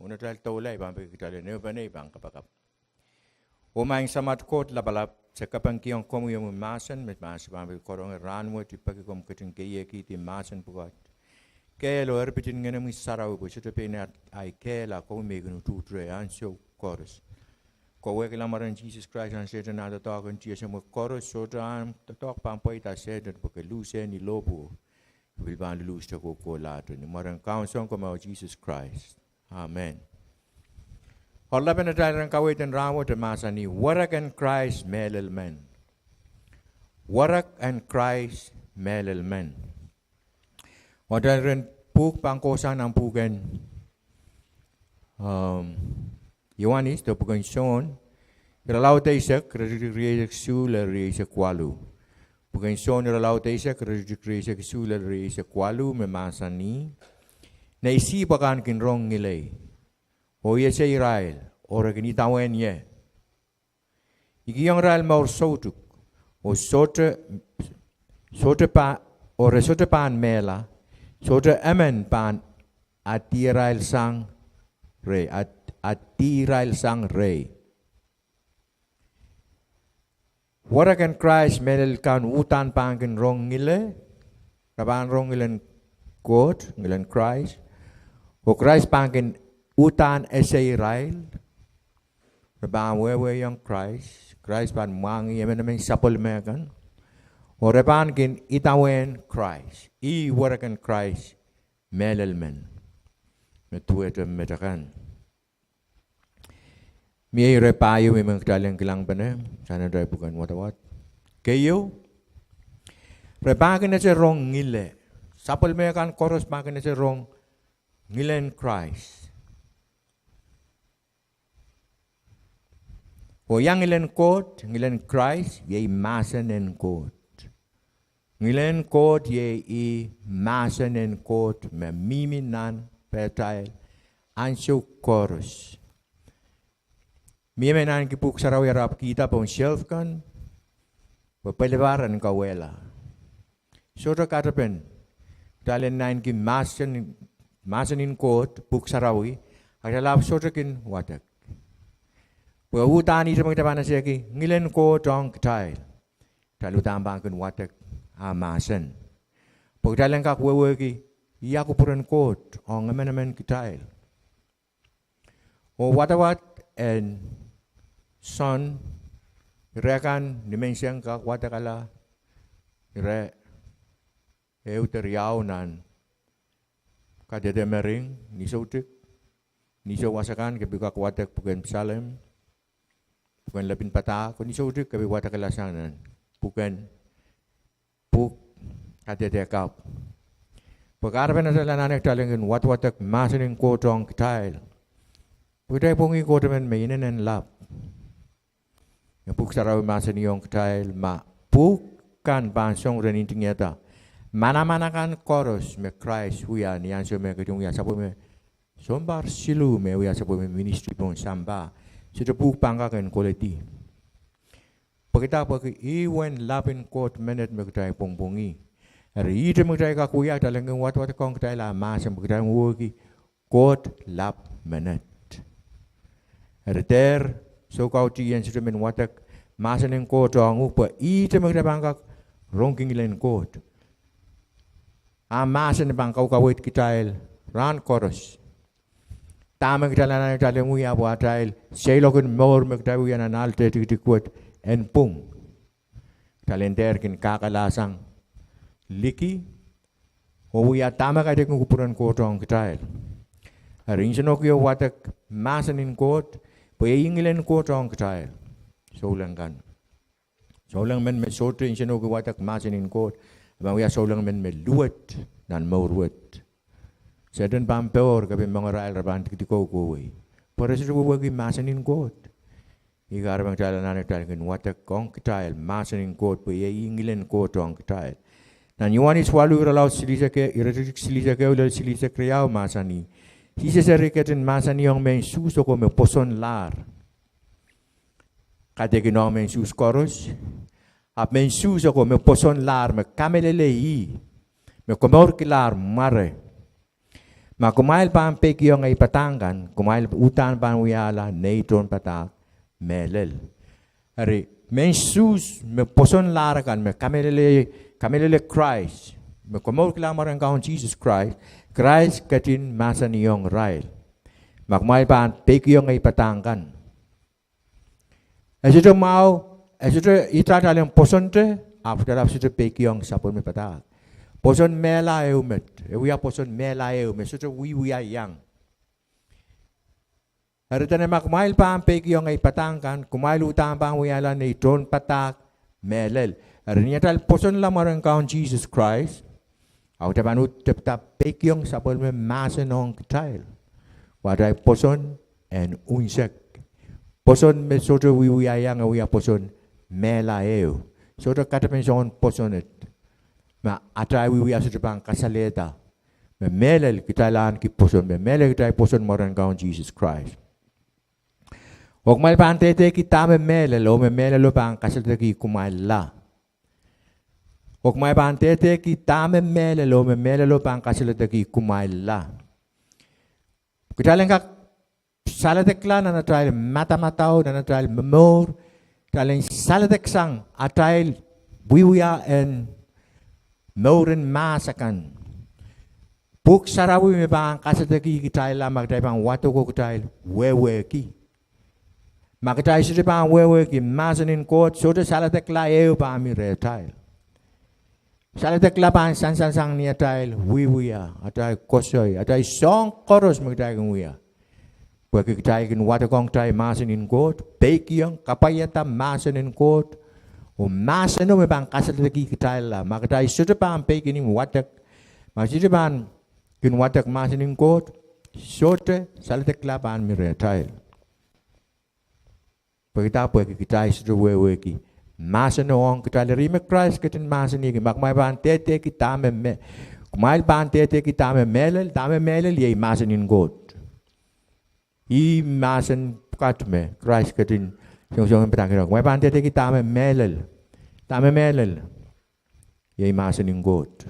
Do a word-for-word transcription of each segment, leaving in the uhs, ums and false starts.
Unatail doula, I pahn peki kitail en ehupene, I pahn kapakap. Oh Maing Samat Koht Lapalap, se kapingkihong komwi omwi mahsen me mahs pahn peki koaronge rahnwet. I peki komw ketin keiekihdi mahsen pwukat, kehl oh erpit en Ngenemwi Sarawi pwe sohte pein ahi kehl, a komwi me kin utuht reh ansou koaros. Kawehkihla mwaren Sises Krais, ahn Sehdan ah doadoahk en tiese mwo koaros, sohte ahn doadoahk pahn pweida Sehdan pwe ke luhse ni lohpwuo, ke pil pahn luluhste kohkohlahte. Ni mwaren Kaun Sounkomour Sises Krais. Amen. Oaralapen atail rehn kaweid en rahnwet e mahsanih, Werek en Krais Mehlel Men. Werek en Krais Mehlel Men. Atail rehn pwuhk pahn kohsang nan pwuhken, um, Iohanes, de pwuken Sohn, irelaud eisek, iretikitik rieisek isuh lel rieisek waluh. Pwuken Sohn irelaud eisek, iretikitik rieisek isuh lel rieisek waluh, me mahsanih, Nei sihpw akan kin rong ngilei, oh I ese irail, oh re kin idawehn ie. I kihong irail mour soutuk, oh sohte, sohte pa, oh re sohte pahn mehla, sohte emen pahn adirailsang rehi, ad-, adirailsang rehi. Werek en Krais mehlel kan uhdahn pahn kin rong ngile, re pahn rong ngilen Koht, ngilen Krais, oh Krais pahn kin uhdahn ese irail. Re pahn wehwehkiong Krais, Krais pahn mwahngih emenemen sapwellime kan, oh re pahn kin idawehn Krais. Ih werek en Krais mehlel men me duwehte met akan. Mie ire pahieu me I men kitail en kilangpene, sang nan atail pwuken wadawad. Keieu, re pahn kin ese rong ngile. Sapwellime kan koaros pahn kin ese rong ngilen Krais. Oh ia ngilen Koht? Ngilen Krais iei mahsen en Koht. Ngilen Koht iei ih mahsen en Koht me mihmi nan pehtail ansou koaros. Mie me naineki Pwuhk Sarawi ahpw kihda pohn shelf kan, pwe paliwar en kauwehla. Sohte katepen kitail en naineki mahsen, mahsen en Koht, Pwuhk Sarawi, a kitail ahpw sohte kin wadek. Pwe uhdahn ihte me kitail pahn esehki ngilen Koht ong kitail, kitail uhdahn pahn kin wadek ah mahsen. Pwe kitail en kak wehwehki ia kupwuren Koht ong emenemen kitail. Oh wadawad en Sohn, ire kan ni menseng kak wadekala, ire ehu de riau nan Kadehde Mering, ni soutik, ni sou wasa kan ke pil kak wadek pwuken Psalem, pwuken Lepin Padahk, ni soutik ke pil wadekala sang nan pwuken pwuhk Kadehde Kapw. Pwe kahrepen atail anahne kitail en kin wadawadek mahsen en Koht ong kitail, pwe kitail pwongih Koht emen me inenen lap. Me Pwuhk Sarawi mahsanihong kitail ma pwuhk kan pahn song ren ntingihada manaman akan koaros me Krais wia ni ansou me ketin wia sapwellime sounpar siluh me wia sapwellime ministry pohn sampah, sohte pwuhk pahn kak en koledi. Pwekida? Pwehki ih uwen lap en Koht menet me kitail pwongpwongih. Eri ihte me kitail kak wia, kitail en kin wadawadek ong kitail ah mahsen pwe kitail en wehwehki Koht lap menet. Eri dehr soukautih en sohte men wadek mahsen en Koht ong uhk, pwe ihte me kitail pahn kak rongki ngilen Koht. Ah mahsen pahn kaukaweid kitail rahn koaros. Dahme kitail anahne kitail en wia pwe atail seiloak en mour me kitail wia nan ahl de tikitik wet en pwung, kitail en dehr kin kahkala sang liki oh wia dahme kaidehkin kupwuren Koht ong kitail. Eri nsenohki oh wadek mahsen en Koht, pwe iei ngilen Koht ong kitail. Souleng kan, souleng men me sohte nsenohki wadek mahsen en Koht, e pahn wia souleng men me luwet nan mour wet. Sehdan pahn power, ke pil mengarail re pahn tikitikouko wei, pwe re sohte wehwehki mahsen en Koht. Ih kahrepen kitail anahne kitail kin wadek ong kitail mahsen en Koht, pwe iei ngilen Koht ong kitail. Nan Iohanes waluh, irelaud silihsek, iretikitik silihsek ehu lel silihsek riau mahsanih, Sises eri ketin mahsanihong mehn Suhs oko me pwosonlahr, kaidehkin ong mehn Suhs koaros, ahpw mehn Suhs oko me pwosonlahr, me kamehlele ih, me komourkilahr mware, Ma kumwail pahn peikiong ei padahk kan, kumwail uhdahn pahn wiahla nei tohnpadahk mehlel. Eri, mehn Suhs me pwosonlahr kan, me kamehlele, kamehlele Krais, me komourkihla mwaren Kaun Sises Krais, Krais ketin mahsanihong irail, ma kumwail pahn peikiong ei padahk kan, e sohte mwahu, e sohte itar talin pwosonte, ahpw kitail ahpw sohte peikiong sapwellime padahk. Pwoson mehla ehu met, e wia pwoson mehla ehu me sohte wiewia iang. Eri dene ma kumwail pahn peikiong ei padahk kan, kumwail uhdahn pahn wiahla nei tohnpadahk mehlel. Eri ni atail pwosonla mwaren Kaun Sises Krais, ahpw kitail pahn uhd tepda peikiong sapwellime mahsen ong kitail, oh atail pwoson en unsek. Pwoson me sohte wiewia iang, e wia pwoson mehla ehu. Sohte katepen soangen pwoson et, ma atail wiewia sohte pahn kasalehda me mehlel kitail ahneki pwoson, me mehlel kitail pwoson mwaren Kaun Sises Krais. Oh kumwail pahn dehdehki dahme mehlel, oh me mehlelo pahn kasaledekih kumwailla. Oh kumwail pahn dehdehki dahme mehlel, oh me mehlelo pahn kasaledekih kumwailla. Kitail en kak saledekla nan atail madamadau, nan atail momour, kitail en saledeksang atail wiewia en mouren mahs akan. Pwuhk Sarawi me pahn kasaledekih kitailla ma kitail pahn wadek oh kitail wehwehki. Ma kitail sohte pahn wehwehki mahsen en Koht, sohte saledekla ehu pahn mi rehtail. Saledekla pahn sansansang ni atail wiewia, atail koasoi, atail soahng koaros me kitail kin wia. Pwehki kitail kin wadekohng kitail mahsen en Koht, peikiong, kapwaiada mahsen en Koht, oh mahseno me pahn kasaledekih kitailla. Ma kitail sohte pahn peiki ni wadek, ma sohte pahn kin wadek mahsen en Koht, sohte saledekla pahn mi rehtail. Pwehki dah? Pwehki kitail sohte wehwehki mahseno ong kitail. Eri me Krais ketin mahsanihki, ma kumwail pahn dehdehki dahme me, kumwail pahn dehdehki dahme mehlel, dahme mehlel iei mahsen en Koht. Ih mahsen pwukat me Krais ketin songosong en padahkihong irail, kumwail pahn dehdehki dahme mehlel, dahme mehlel iei mahsen en Koht.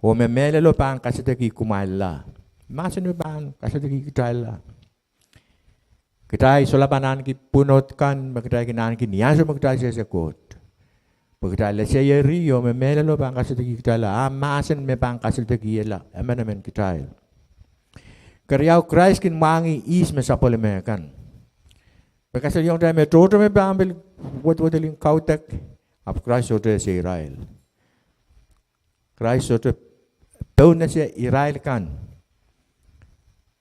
Oh me mehlelo pahn kasaledekih kumwailla. Mahseno pahn kasaledekih kitailla. Kitail solahr pahn ahneki pwunod kan me kitail kin ahneki ni ansou me kitail sehse Koht, pwe kitail eseier ih. Oh me mehlelo pahn kasaledekih kitailla, ah mahsen me pahn kasaledekihala emenemen kitail. Keriau, Krais kin mwahngih ihs me sapwellime kan. Me kasalehiong kitail me tohto me pahn pil wedewedelin kaudok, ahpw Krais sohte ese irail. Krais sohte pohnese irail kan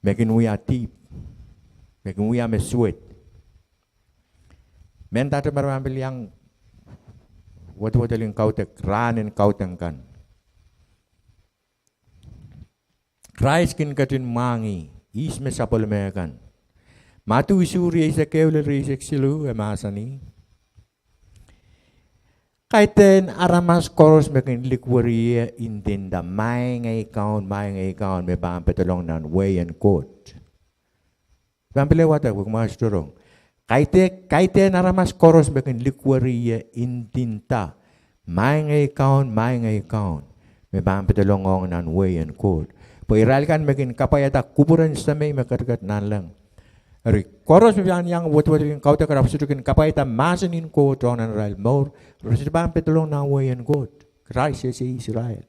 me kin wia dihp, me kin wia me suwed. Mendahte me re pahn pil iang wedewedelin kaudok rahn en kaudok kan, Krais kin ketin mwahngih ihs me sapwellime kan. Madiu isuh, rieisek ehu lel rieisek siluh, e mahsanih: Kaidehn aramas koaros me kin likwerih ie ndinda, Maing ei Kaun, Maing ei Kaun, me pahn pedolong nan wehin Koht. Pahn pil wadek, pwe kumwail sohte rong. Kaidehn, kaidehn aramas koaros me kin likwerih ie ndinda, Maing ei Kaun, Maing ei Kaun, me pahn pedolong ong nan wehin Koht. Pwe irail kan me kin kapwaiada kupwuren Semei me ketiket nanleng. Eri koaros me pahn iang wedewedelin kaudok, re sohte kin kapwaiada mahsen en Koht ong nan arail mour, re sohte pahn pedolong nan wehin Koht. Krais ese ihs irail.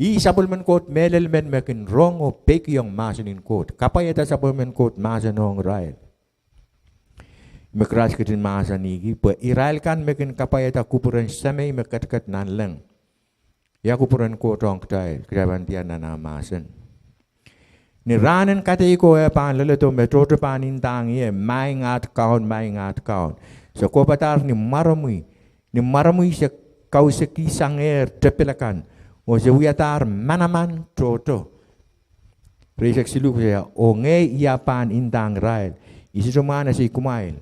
Ih sapwellimen Koht mehlel men me kin rong oh peikiong mahsen en Koht, kapwaiada sapwellimen Koht mahsen ong irail. Me Krais ketin mahsanihki pwe irail kan me kin kapwaiada kupwuren Semei me ketiket nanleng. Ia kupwuren Koht ong kitail? Kitail pahn diar nan ah mahsen. Ni rahn en kadeiko e pahn leledo, me tohto pahn ndahng ie, Maing at Kaun, Maing at Kaun, se kohpadahr ni mwaromwi, ni mwaromwi se kausekihsangehr tepil akan, oh se wiadahr manaman tohto. Rieisek siluh koasoia, Oh ngehi I ahpw pahn ndahng irail, I sohte mwahn ese kumwail.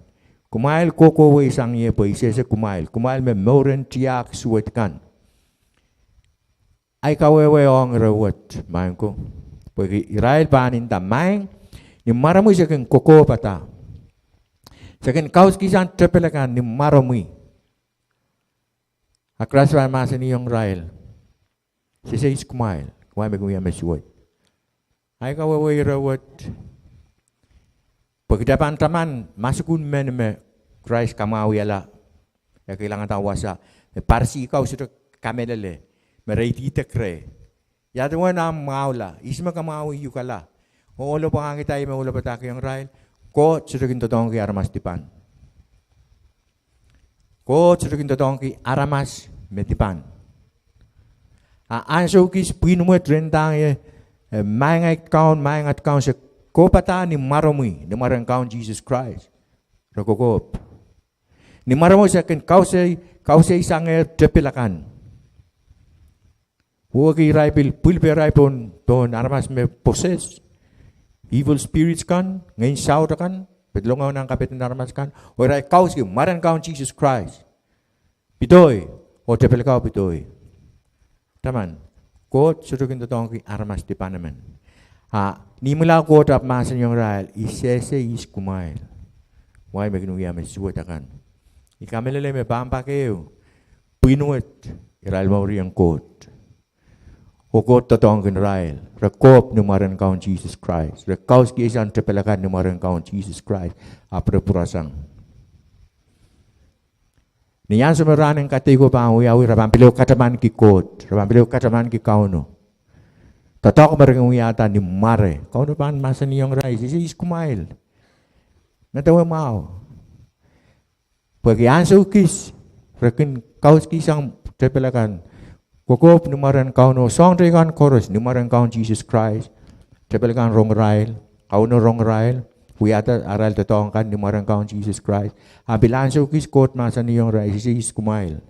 Kumwail kohkohweisang ie pwe I sehse kumwail, kumwail me mouren tiahk suwed kan. Ahi kawehwe ong ire wet, maing ko. Pwehki irail pahn nda, Maing, ni mwaromwi se kin kokohpada, se kin kausekihsang tepil akan ni mwaromwi. A Krais pahn mahsanihong irail, Se sehse kumwail. Kumwail me kin wia me suwed. Ahi kawehwe ire wet, pwe kitail pahn taman masukun men me Krais kamwahwihala, e kilangada wasa me Parisi kau sohte kamehlele, me re ididek reh. Ia duwen ahmw mwahula, ihs me kamwahwiukala? Oh ohl pwangahkihda ih me ohl padahkihong irail, Koht sohte kin doadoahngki aramas dipan. Koht sohte kin doadoahngki aramas me dipan. A ansou kis pwihn wet re ndahng ie, eh, Maing at Kaun, Maing at Kaun, se kohpada ni mwaromwi, ni mwaren Kaun Sises Krais, re kokohp. Ni mwaromwi se kin kausei, kauseisangehr tepil akan. Wehwehki irail pil pwilpirail pohn, pohn aramas me possess, evil spirits kan, ngehn saut akan, pedolong nan kapehden aramas kan, oh irail kausiki mwaren Kaun Sises Krais, pedoi, oh tepil kau pedoi. Taman, Koht sohte kin doadoahngki aramas dipan emen. A ni imwila Koht ahpw mahsanihong irail, I sehse ihs kumwail, kumwail me kin wia me suwed akan. I kamehlele me pahn pak ehu, pwihn wet irail mourieng Koht, oh Koht doadoahngkin irail, re kohp ni mwaren Kaun Sises Krais, re kausiki sang tepil akan ni mwaren Kaun Sises Krais, ahpw re pwurasang. Ni ansou me rahn en kadeiko pahn wiawi, re pahn pil ehu katamanki Koht, re pahn pil ehu katamanki Kauno. Doadoahk me re kin wiahda ni mware, Kauno pahn mahsanihong irail, I sehse ihs kumwail, medewe mwahu. Pwehki ansou kis re kin kausiki sang tepil akan, kokohp ni mwaren Kauno, soahng teikan koaros ni mwaren Kaun Sises Krais, tepil kan rong irail, Kauno rong irail, wiahda arail doadoahk kan ni mwaren Kaun Sises Krais. A pil ansou kis Koht mahsanihong irail, I sehse ihs kumwail,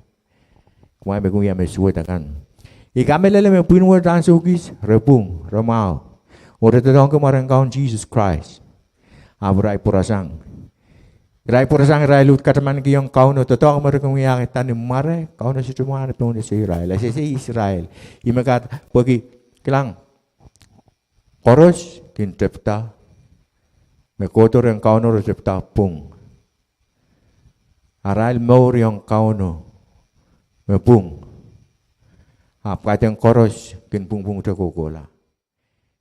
kumwail me kin wia me suwed akan. I kamehlele me pwihn wet ansou kis re pwung, re mwahu, oh re doadoahngki mwaren Kaun Sises Krais, ahpw irail pwurasang. Irail pwurasang, irail uhd katamankihong Kauno doadoahk me re kin wiahda ni mware, Kauno sohte mwahn pohn ese irail, e sehse ihs irail. Ih me kahrehda, pwehki, kilang, koaros kin tepda, me kohdo rehn Kauno re tepda pwung. Arail mour ong Kauno me pwung, ahpw kaidehn koaros kin pwungpwungte kohkohla.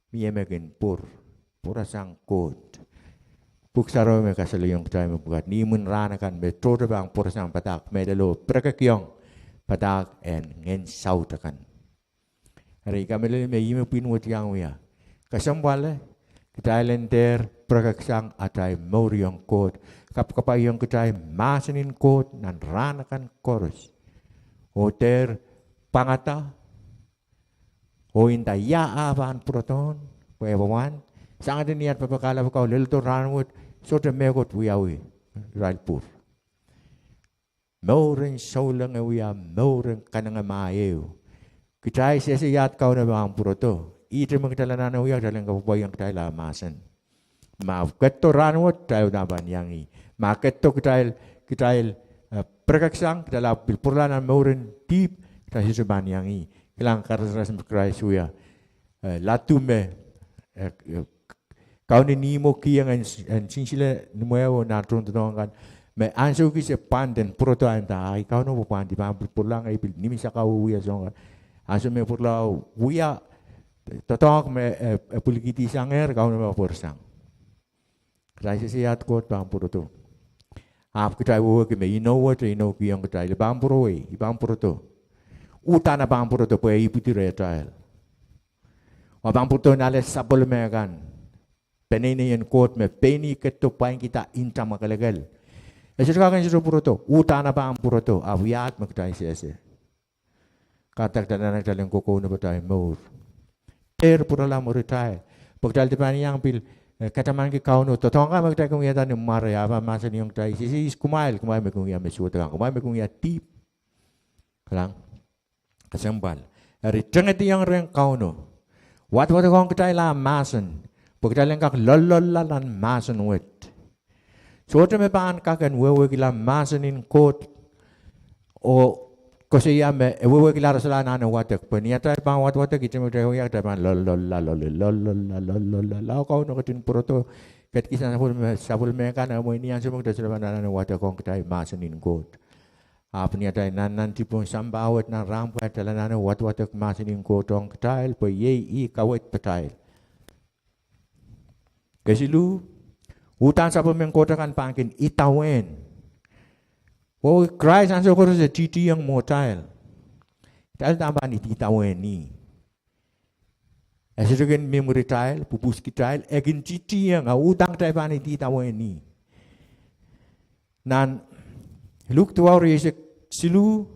Mie me kin pwur, pwurasang Koht. Pwuhk Sarawi me kasalehiong kitail me pwukat ni imwin rahn akan me tohto pahn pwurasang padahk mehlel oh pirekekiong padahk en ngehn saut akan. Eri I kamehlele me ih me pwihn wet iang wia. Kesempwal, kitail en dehr pirekeksang atail mour ong Koht, kapwakapwaiong kitail mahsen en Koht nan rahn akan koaros, oh dehr pwangada oh nda ia e pahn pwurodohn, pwe e pahn sang eden iat papakala pwukat leledo rahn wet, sohte mehkot wiawi, irail pwur. Mour en souleng e wia mour en kanengamah ehu. Kitail sehse iat Kauno pahn pwurodo. Ihte me kitail anahne wia, kitail en kapwapwaiong kitail ah mahsen. Ma ketido rahn wet, kitail uhdahn pahn iang ih. Ma ketido kitail, kitail, eh, pirekeksang, kitail ahpw pil pwurala nan mour en dihp, kitail sohte pahn iang ih. Kilang karasaras me Krais wia, eh, ladu me, eh, eh, Kauno en ihmwo kiheng en, en sinsile ni mwehu oh nah tohndoadoahk kan, me ansou kis e pwanden pwurodo, e nda, Ahi Kauno, pwe pwandi pahn pwuralahng, e pil nimensakau wia soahng kan. Ansou me pwurala wia, doadoahk me, eh, e pwilikihdisangehr, Kauno me pwurasang. Kitail sehse iat Koht pahn pwurodo. Ahpw kitail wehwehki me inou wet e inoukihong kitail, I pahn pwurowei, I pahn pwurodo. Uhdahn e pahn pwurodo pwe e ipwidi rehtail. Oh e pahn pwurodo nan ale sapwellime kan. Peneinei en Koht me pein ih ketido pwaingkihda nta mwakelekel. E sohte kak en sohte pwurodo, uhdahn e pahn pwurodo, ahpw iat me kitail sehse. Kahrehda kitail anahne kitail en kokohn pwe kitail mour. Dehr pwurala mwuritail. Pwe kitail de pahn iang pil, eh, katamanki Kauno, doadoahk kan me kitail kin wiahda ni mware, ah pahn mahsanihong kitail, I sehse ihs kumwail, kumwail me kin wia me suwed akan, kumwail me kin wia dihp. Kilang. Kesempwal. Eri tengediong rehn Kauno. Wadwadek ong kitail ah mahsen. Pwe kitail en kak loalloalla nan mahsen wet. Sohte me pahn kak en wehwehkihla mahsen en Koht oh koasoia me e wehwehkihla rasehla anahne wadek. Pwe ni atail pahn wadwadek, ihte me kitail wia, kitail pahn loalloalla, loalloalla, loalloalla, loalloalla. Lao Kauno ketin pwurodo, ketikihsang sapwellime, sapwellime kan, a mwein ni ansou me kitail sohte pahn anahne wadek ong kitail mahsen en Koht. Ahpw ni atail nannanti pohn sampah wet nan rahn pwukat, kitail anahne wadewadek mahsen en Koht ong kitail pwe iei ih kaweid patail. Kesiluh, uhdahn sapwellimen Koht akan pahn kin idawehn. Oh Krais ansou koaros e titihong mwohtail. Kitail uhdahn pahn idawehn ih. E sohte kin mihmi rehtail, pwupwuski kitail, e kin titihong, a uhdahn kitail pahn idawehn ih. Nan Luk duwau rieisek siluh,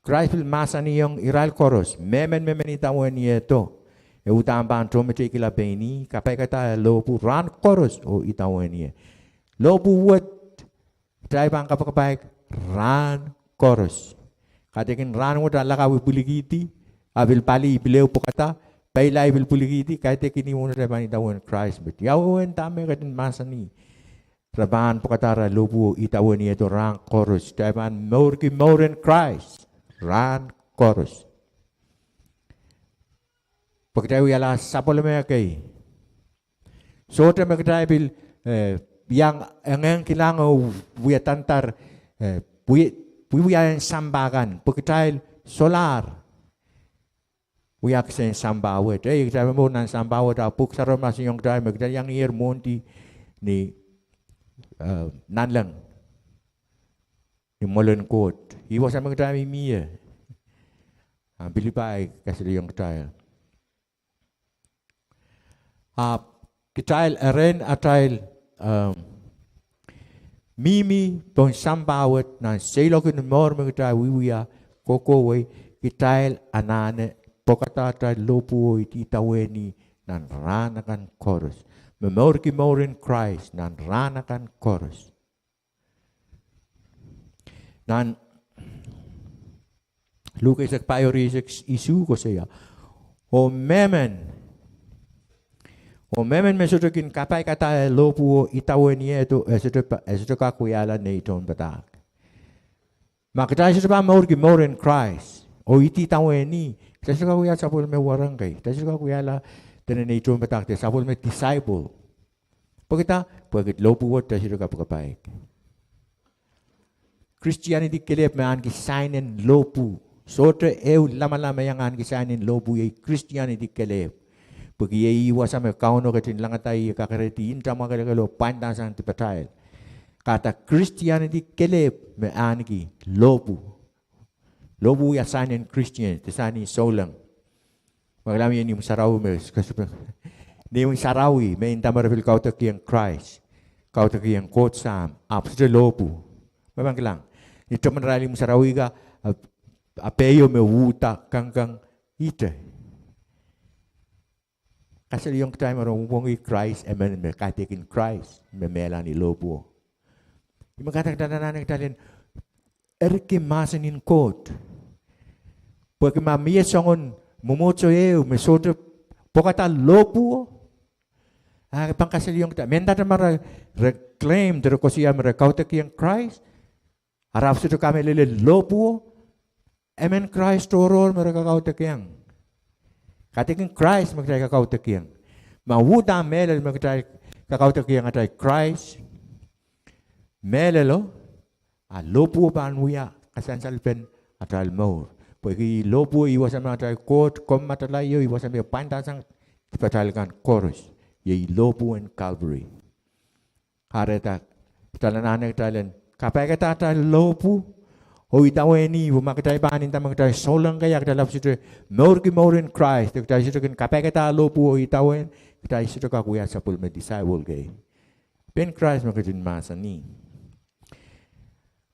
Krais pil mahsanihong irail koaros, mehmen me men idawehn ih, e uhdahn pahn tohn meteikihla pein ih, kapaikada eh lohpwu rahn koaros oh idawehn ih. Lohpwu wet, kitail pahn kapakapaik rahn koaros. Kaidehkin rahn wet a lakawi pwilikihdi, a pil pali pil ehu pwokada, peilail pil pwilikihdi, kaidehkin ih mwohn atail pahn idawehn Krais. Met ia wehwehn dahme ketin mahsanih? Re pahn pwokada arail lohpwu oh idawehn ih rahn koaros. Kitail pahn mourki mouren Krais rahn koaros. Pwe kitail wiahla sapwellime kei. Sohte me kitail pil, eh, iang engehn kilang oh wia danda, eh, wia, wiewia en sampah kan. Pwe kitail solahr wia kisehn sampah wet. Eh, kitail momour nan sampah wet, a Pwuhk Sarawi mahsanihong kitail me kitail iangier mwohndi ni, eh, nanleng, ni mwoalen Koht. Ih wasa me kitail mihmi ie. Ahn Pilipai kasalehiong kitail. Ahpw kitail erein atail, um, mihmi pohn sampah wet nan seiloak en mour me kitail wiewia kohkohwei, kitail anahne pwokada atail lohpwu oh idawehn ih nan rahn akan koaros. Momourki mouren Krais nan rahn akan koaros. Nan Luk eisek pahieu, rieisek isuh koasoia, oh mehmen, oh mehmen me sohte kin kapaikada eh lohpwu oh idawehn ih, e sohte pa-, e sohte kak wiahla nei tohnpadahk. Ma kitail sohte pahn mourki mouren Krais oh idawehn ih, kitail sohte kak wiahla sapwellime wahnpoaron kei. Kitail sohte kak wiahla dene nei tohnpadahk, de sapwellime disciple. Pwekida, pwehki lohpwu wet kitail sohte kapakapaik. Christianity kelehpw me ahneki sainen lohpwu. Sohte ehu lamalam me iang ahneki sainen lohpwu, iei Christianity kelehpw. Pwehki iei ih wasa me Kauno ketin langada ih, kakerehdi nta, mwakelekel oh pwainda sang dipatail. Kahrehda Christianity kelehpw me ahneki lohpwu. Lohpwu wia sainen Christian, de sainen souleng. Ma kilang, mie imwin sarawi me, imwin sarawi me nda me re pil kaudokiong Krais, kaudokiong Koht Sahm, ahpw sohte lohpwu. Ma pahn kilang, ni temen irail imwin sarawi ka, a, a peho me uhda kangkang ihte. Kasalehiong kitail me re mwomwohngih Krais, emen me kaidehkin Krais, me mehla ni lohpwuo. Ih me kahrehda kitail anahne kitail en eriki mahsen en Koht. Pwehki ma mie soangen mwomwohdiso ehu me sohte pwokada lohpwuo, a pahn kasalehiong kitail, mendahte ma re, re claim, de re koasoia me re kaudokiong Krais, a re ahpw sohte kamehlele lohpwuo, emen Krais tohrohr me re kakaudokiong. Kaidehkin Krais me kitail kakaudokiong. Ma uhdahn mehlel me kitail kakaudokiong atail Krais, mehlelo, a lohpwuo pahn wia kasansalpen atail mour. Pwehki lohpwuo ih wasa me atail Koht kommatail ih, oh ih wasa me pwainda sang dipatail kan koaros. Iei lohpwuo en Calvary. Kahrehda kitail anahne kitail en kapaikada atail lohpwu oh idawehn ih, pwe ma kitail pahn nda me kitail souleng kei a kitail ahpw sohte mourki mouren Krais, de kitail sohte kin kapaikada lohpwu oh idawehn, kitail sohte kak wia sapwellime disciple kei. Pein Krais me ketin mahsanih.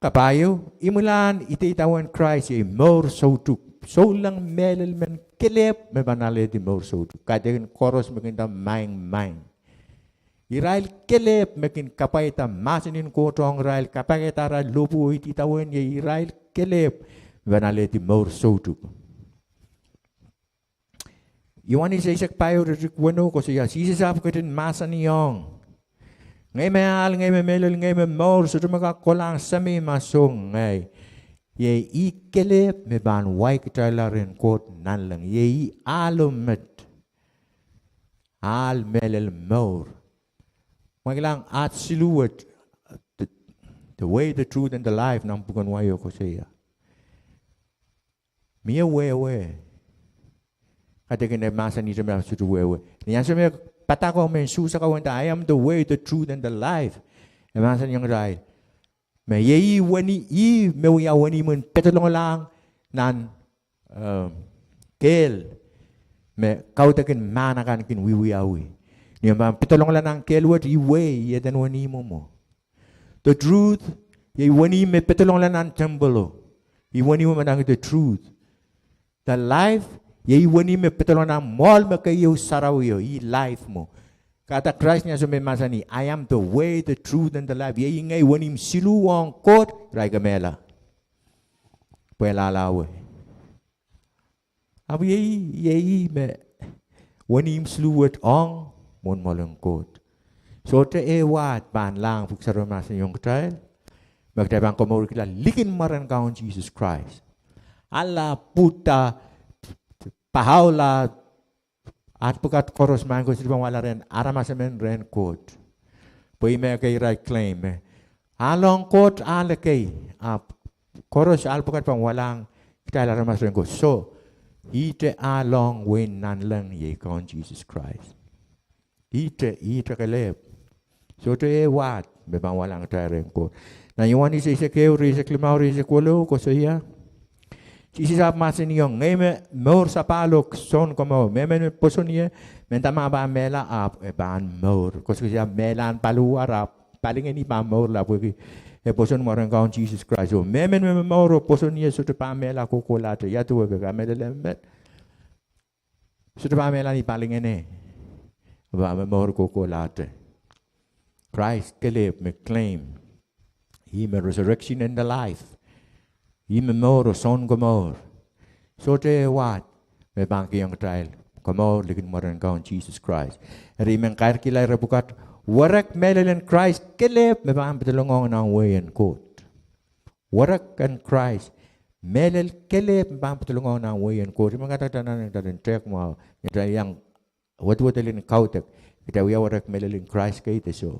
Kapahieu, imwilahn ideidawehn Krais iei mour soutuk. Souleng mehlel men kelehpw me pahn alehdi mour soutuk. Kaidehkin koaros me kin nda maing maing. Irail kelehpw me kin kapwaiada mahsen en Koht ong irail, kapaikada arail lohpwu oh idawehn, iei irail kelehpw me pahn alehdi mour soutuk. Ioanes eisek pahieu, iretikitik weneu koasoia, Sises ahpw ketin mahsanihong, Ngehi me ahl, ngehi me mehlel, ngehi me mour, sohte me kak kohlahng Semei ma song ngehi. Iei ih kelehpw me pahn waikitailla rehn Koht nanleng. Iei ih ahlo met. Ahl, mehlel, mour. Ma kilang, at siluh wet, de, the way, the truth, and the life, nan pwuken wai o koasoia. Mie wehwe. Kaidehkin e mahsanihte me sohte wehwe. Ni ansou me padahk o mehn Suhs akau nda, I am the way, the truth, and the life, e mahsanihong kitail me iei ih weni, ih me wia wenihmw en pedolonglahng nan, eh, kehl me kaudok en mahn akan kin wiewiawi. Ni omw pahn pedolongla nan kehl wet, iei ih eden wenihmw mwo. The truth, iei wenihmw me pedolongla nan temple o. Ih wenihmw me nda the truth. The life, iei wenihmw me pedolong nan mwoahl me keieu sarawio, ih life mwo. Kahrehda Krais ni ansou me mahsanih, I am the way, the truth, and the life. Iei ngehi wenihmw siluh ong Koht, irail kemehla pwe lalawe. Ahpw iei, iei me wenihmw siluh wet ong mwohn mwoalen Koht. Sohte ehu wahd pahn lahng, pwuhk sarawi mahsanihong kitail me kitail pahn komourkihla likin mwaren Kaun Sises Krais. Ahla, pwuhda, pahaula, ahl pwukat koaros, maing ko, sohte pahn wala rehn aramas emen, rehn Koht. Pwe ih me ekei irail claim me ahl ong Koht ahl ekei, ahpw koaros ahl pwukat pahn walahng kitail aramas rehn Koht. So, ihte ahl ong wehin nanleng iei Kaun Sises Krais. Ihte, ihte kelehpw. Sohte ehu wahd me pahn walahng kitail rehn Koht. Nan Sohn eisek ehu, rieisek limau, rieisek welo koasoia, Sises ahpw mahsanihong, ngehi me mour, sapahl oh sounkomour. Mehmen me pwoson ie, mehnda ma e pahn mehla, ahpw e pahn mour. Koasokoasoia mehlahn paliwar, ahpw palingehni pahn mourla pwehki e pwoson mwaren Kaun Sises Krais. Oh mehmen me momour oh pwoson ie sohte pahn mehla kohkohlahte. Ia duwehte? Kamehlele met. Sohte pahn mehla ni palingehne, pahn momour kohkohlahte. Krais kelehpw me claim ih me resurrection and the life. Ih me mour oh sounkomour. Sohte ehu wahd me pahn kihong kitail komour likin mwaren Kaun Sises Krais. Eri I men kairkihla ire pwukat, werek mehlel en Krais kelehpw me pahn pedolongohng nan wehin Koht. Werek en Krais mehlel kelehpw me pahn pedolongohng nan wehin Koht. I men kahrehda nan atail en tehk mwahu, ni atail iang wedewedelin kaudok, kitail wia werek mehlel en Krais kei de soh?